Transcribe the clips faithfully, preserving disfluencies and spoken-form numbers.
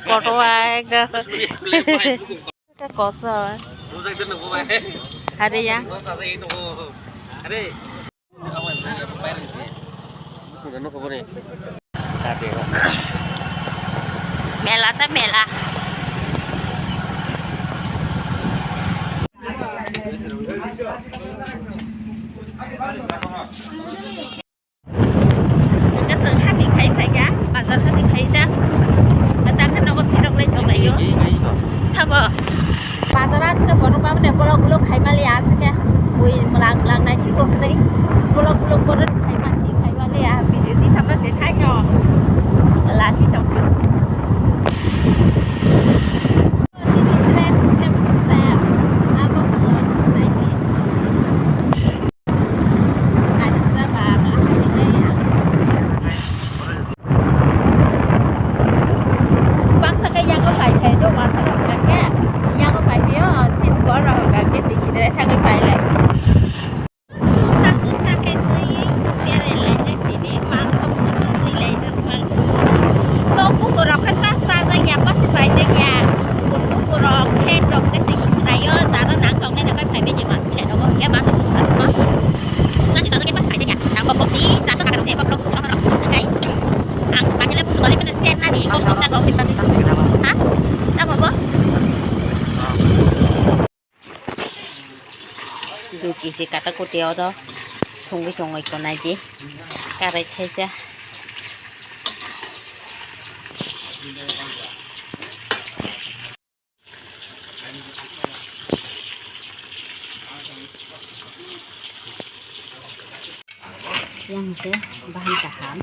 Kotoa ekdom. Kotoa. Are ya. Mela ta mela. Hwnkhe chwng hati khai phaikha, bazar hati khai ta. Takhe nogo phirok lai tonglaio. Sabo. Bazar aswk borok bamne borok ulo khai mali aswk khe. Bui mwlang mwlang nai siko hwnwi. Borok ulo borok khai mansi khai mali a video tisama se thaino. Lasi tongsi. Bangsa khe yago pai khe do, wansa rok khe yago pai phi o, chini bor rok khe tisi de thangwi pai lai. Chusta chusta khe twi berai lai jak tini, mangso muso twi lai jak. Tok bukurok khe sa sa jak ya, pasi pai jak ya. Bukurok set rok khe twi sitrai o, jaro nang tong nai nang pai phai bai je mas phai nogo ya mas. Sa si sa jak ya, pasi pai jak ya. Nang kok kok si sa so kakar je kok rok so rok kai. Ang patile busu kali kena set nani kok sok jak kok. Ha? Tamo bo? Dui kisi kata kuti oro songwi songwi tonai di karai thaisa. Yang ke bahan kaham.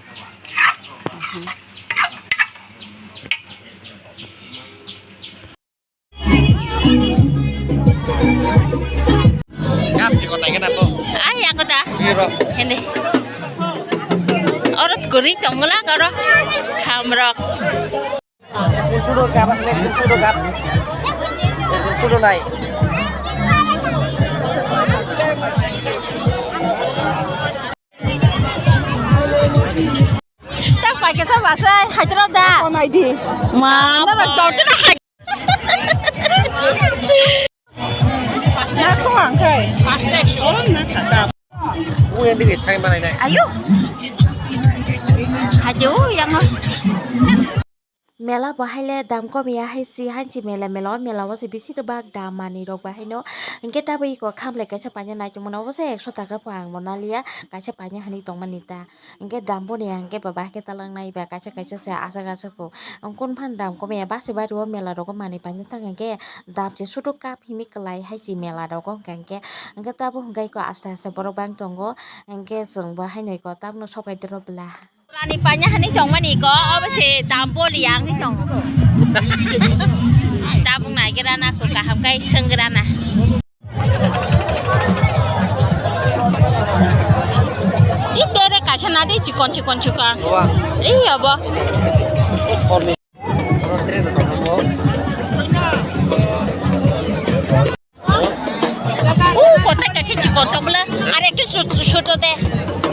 Gap chikon nai kena bo. Ai, ako ta. Biro. Hindi. Orot guri tongla karo. Khamrok. Sudo gap, sudo gap. Sudo nai. Tak pakai sama saya, hai terus dah. Nai di. Ma, na na tau tu na hai. Na ko ang kai. Oh, na kata. Uyan di sai mana nai. Ayo. Hajo yang. Mela bo haile dam kom ya hai si, hai si mela, mela o, mela o se bisi rwbak dam manwi rok bo haino. Hinkhe tabuk iko khamlai kaisa paina naitukmano, obo se ekso taka pang bo naliya, kaisa paina hinwi tongmani ta. Hinkhe dam boni ya hinkhe baba haikhe talang nai ba kaisa kaisa se aswk aswk o. Kun phan dam kom ya basi bari o mela rogo manwi paina thang hinkhe dam se sudu cup himwi kwlai hai si mela rogo hinkhe, hinkhe tabuk hinkhe iko aste aste borok bang tongo, hinkhe chwng bo haino iko tabukno sokai doro bwla. Purani paina hinwi tongmani ko, obo se dam boli ya wngwi tongo. Tabuk naigra na ko kaham kai swngra na. I tere kaisa na de chikon chikon chikon. Wa. I obo. Oh, kotai kaisa chikon tong bwle. Are ekta chu-, chuto de.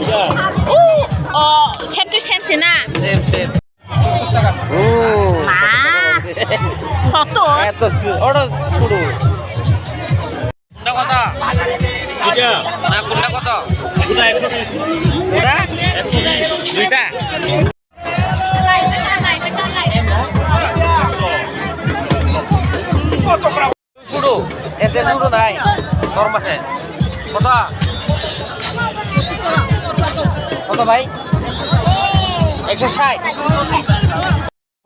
Oh, oh, same to same se na. Same, same. Oh. Ma. Photo. Eto su-, oro suru. Kunda koto? Duita. Na kunda koto? Kunda ekso bis. Kunda? Ekso bis. Duita. Suru, ete suru nai, normal se. Koto? Koto bhai? Ekso sait.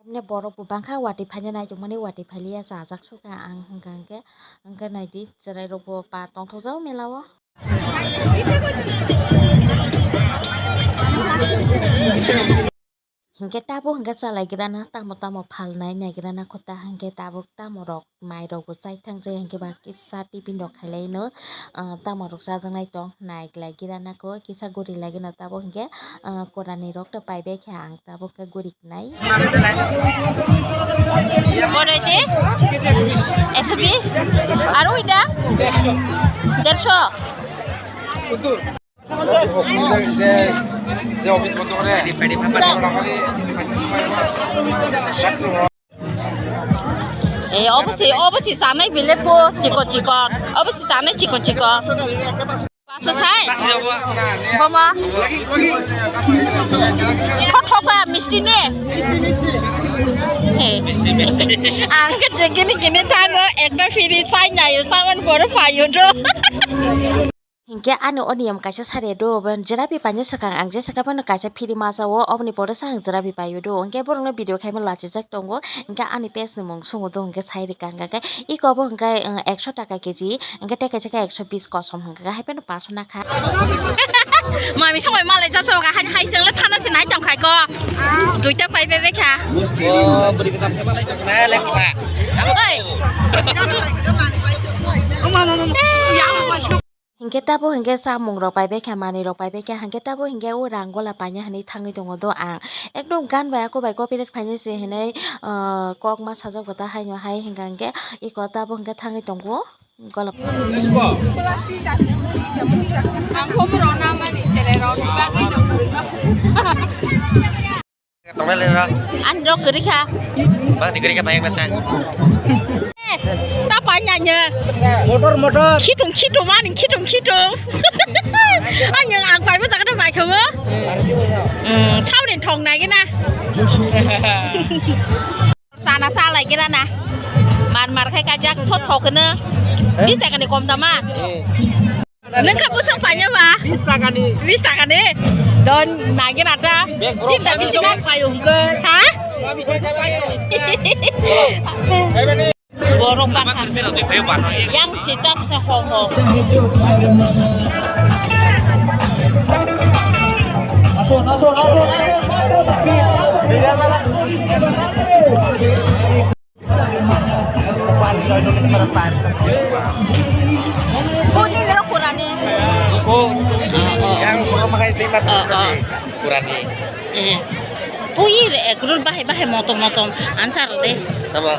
Emne borok bo bangkha watwi phaina naitukmani, watwi phailiya chajak sukha ang hwnkha hwnkhe, hwnkhe naidi chwrairok bo pa tongthokjak mela o. Hinkhe tabuk hinkhe chalaigrana tamo tamo phalnai naigrana kho ta hinkhe tabuk tamo rok mai rok bo chaithang jai hinkhe ba kisa tiffin rok khailaino, ah, tamo rok chajaknai tong naiglaigrana kho kisa gurilaigena tabuk hinkhe, ah, korani rok ta paibai khe ang tabuk khe guri nai. Boro ite? Ekso bis? Aro ita? Dersho. Eh, obo se, obo se sanai bile po chikon chikon. Obo se sanai chikon chikon. Paso sai? Boma. Thok thok ba misti ne? He. Ang ke je gini gini thango ekta phiri chai nayo saman boro payo do. Hinkhe ani o niyam kaisa sari do, jerabi paina swkang ang je swkang phano kaisa phiri masa o, oboni pore sa ang jerabi paio do, hinkhe borokno video khaima lachijak tongo, hinkhe ani page ni mung sungo do, hinkhe sai rikha hinkhe iko bo hinkhe ekso taka keji, hinkhe tei kaisa khe ekso bis kosom hinkhe hai phano paso nakha. Mami songwi malai jasa hai hai chwngno thana se nai tong khai ko. Duita pai bebekha. Oi. Hinkhe tabuk hinkhe chamung rok paibaikha, manwi rok paibaikha, hinkhe tabuk hinkhe o rang gola paina hinwi thangwi tongo do ang. Ekdom gan bai ako bai copyright phainai se hinwi, ah, kok ma sajak bo ta haino hai hinkha hinkhe iko tabuk hinkhe thangwi tongo gola. Ang khobor rok na mani chele rok ni bagwi no. Tongnai le ra. Ani rok kwrwi kha. Bang di kwrwi kha bayang nasa. Eh, ta pai nanya. Motor, motor. Khitung, khitung, ani khitung, khitung. Ani ang pai bwsa kata pai khamu. Hmm, chauni thong nai gina. Sana sa lai gina na. Mar mar khai kajak tho tho kene. Bis taka ni kom dama. Nang kha bwswk paina ba? Bis taka ni. Bis taka ni. Don nagin ata. Bag borok chinta bisi ma payo hwnkhe. Ha? Borok bakha. Yang chinta bwsa ho ho. Pudi lero kurani. Yang kurang pakai timat kurani. Eh. Pui re kurun bahai bahai motom motom ansar de. Apa?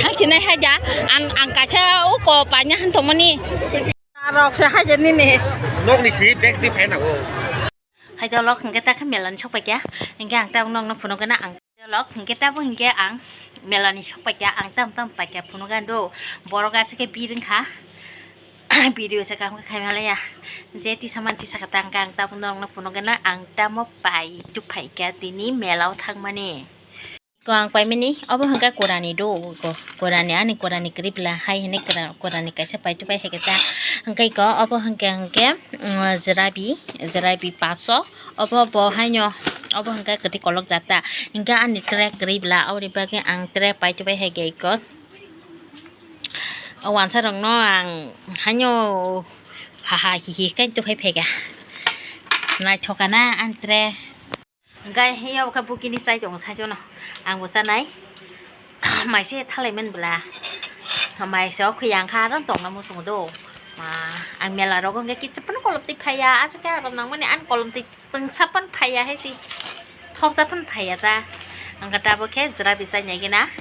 Hai sini hai ja an ang kaisa uko panya han tomoni. Rok se hai ja nini. Nok ni si bag di phai na o. Hai jolok, hingke ta khe mela ni sok paikha, hingke ang tabuk nokno phunukgana ang jolok, hingke tabuk hingke ang mela ni sok paikha, ang tam tam paikha phunukgana do, borok aswk khe biri wngkha, video se kaham khe khaima laya, je tisa man tisa khe ta hingke ang tabuk nokno phunukgana ang tamo pai tubuphaikha tini mela o thangmani. Ko ang paimani, obo hwnkhe kurani do, ko kurani, ani kurani kwrwi bwla hai hwnwi kura-, kurani kaisa paitubui hai khe ta. Hwnkhe ko obo hwnkhe, hwnkhe, mm, jerabi, jerabi paso, obo bo haino, obo hwnkhe kwtwi kolok jata. Hwnkhe ani tray kwrwi bwla, oboni bagwi ang tray paitubui hai khe ko. O wansa rokno ang haino ha ha hi hi khe tubui phaikha. Naithok kana ani tray. Hingke hiyabo khe bukini chai tongo saichano. Ang bo chanai. Maise thalai man bwla. Maise o khuyang kha aro tongna muchungo do. Ma, ang mela rogo hingke kicha phano kolom twi phaiya. Aswk khe aro nangmani ani kolom twi twngsa phano phaiya hai si. Thoksa phano phaiya ta. Ang khe tabuk khe jerabi chai nai gina.